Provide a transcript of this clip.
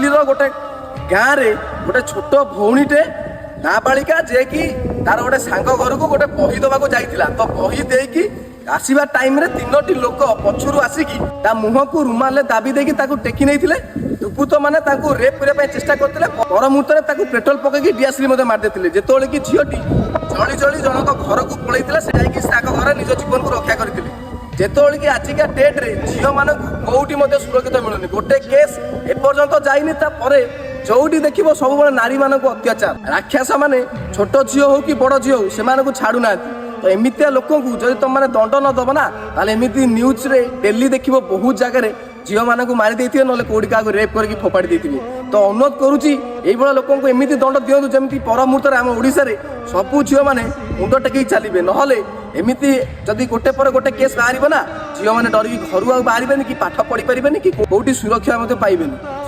ଦିଆସିଲିର ଗୋଟେ ଗାଁରେ ଗୋଟେ ଛୋଟ ଭଉଣୀଟେ, ନାବାଳିକା, ଯିଏକି ତାର ଗୋଟେ ସାଙ୍ଗ ଘରକୁ ଗୋଟେ ବହି ଦେବାକୁ ଯାଇଥିଲା। ତ ବହି ଦେଇକି ଆସିବା ଟାଇମରେ ତିନୋଟି ଲୋକ ପଛରୁ ଆସିକି ତା ମୁହଁକୁ ରୁମାଲରେ ଦାବି ଦେଇକି ତାକୁ ଟେକି ନେଇଥିଲେ। ଦୁର୍ବୃତ୍ତ ମାନେ ତାଙ୍କୁ ରେପ୍ କରିବା ପାଇଁ ଚେଷ୍ଟା କରିଥିଲେ। ପର ମୁହୂର୍ତ୍ତରେ ତାକୁ ପେଟ୍ରୋଲ ପକେଇକି ଡିଆସିଲି ମଧ୍ୟ ମାରିଦେଇଥିଲେ। ଯେତେବେଳେ କି ଝିଅଟି ଜଳି ଜଳି ଜଣଙ୍କ ଘରକୁ ପଳେଇଥିଲା, ସେ ଯାଇକି ତାଙ୍କ ଘରେ ନିଜ ଜୀବନକୁ ରକ୍ଷା କରିଥିଲେ। ଯେତେବେଳେ କି ଆଜିକା ଡେଟ୍ରେ ଝିଅମାନଙ୍କୁ କୋଉଠି ମଧ୍ୟ ସୁରକ୍ଷିତ ମିଳୁନି। ଗୋଟେ କେସ୍ ଏପର୍ଯ୍ୟନ୍ତ ଯାଇନି, ତାପରେ ଯୋଉଠି ଦେଖିବ ସବୁବେଳେ ନାରୀମାନଙ୍କୁ ଅତ୍ୟାଚାର। ରାକ୍ଷସ ମାନେ ଛୋଟ ଝିଅ ହଉ କି ବଡ ଝିଅ ହଉ, ସେମାନଙ୍କୁ ଛାଡୁନାହାନ୍ତି। ତ ଏମିତିଆ ଲୋକଙ୍କୁ ଯଦି ତମମାନେ ଦଣ୍ଡ ନ ଦବ ନା, ତାହେଲେ ଏମିତି ନ୍ୟୁଜରେ ଡେଲି ଦେଖିବ, ବହୁତ ଜାଗାରେ ଝିଅମାନଙ୍କୁ ମାରି ଦେଇଥିବେ, ନହେଲେ କୋଉଠି କାହାକୁ ରେପ୍ କରିକି ଫୋପାଡ଼ି ଦେଇଥିବେ। ତ ଅନୁରୋଧ କରୁଛି, ଏଇଭଳିଆ ଲୋକଙ୍କୁ ଏମିତି ଦଣ୍ଡ ଦିଅନ୍ତୁ ଯେମିତି ପର ମୁହୂର୍ତ୍ତରେ ଆମ ଓଡ଼ିଶାରେ ସବୁ ଝିଅମାନେ ମୁଣ୍ଡ ଟେକିକି ଚାଲିବେ। ନହେଲେ ଏମିତି ଯଦି ଗୋଟେ ପରେ ଗୋଟେ କେସ୍ ବାହାରିବ ନା, ଝିଅମାନେ ଡରିକି ଘରୁ ଆଉ ବାହାରିବେନି କି ପାଠ ପଢି ପାରିବେନି କି କୋଉଠି ସୁରକ୍ଷା ମଧ୍ୟ ପାଇବେନି।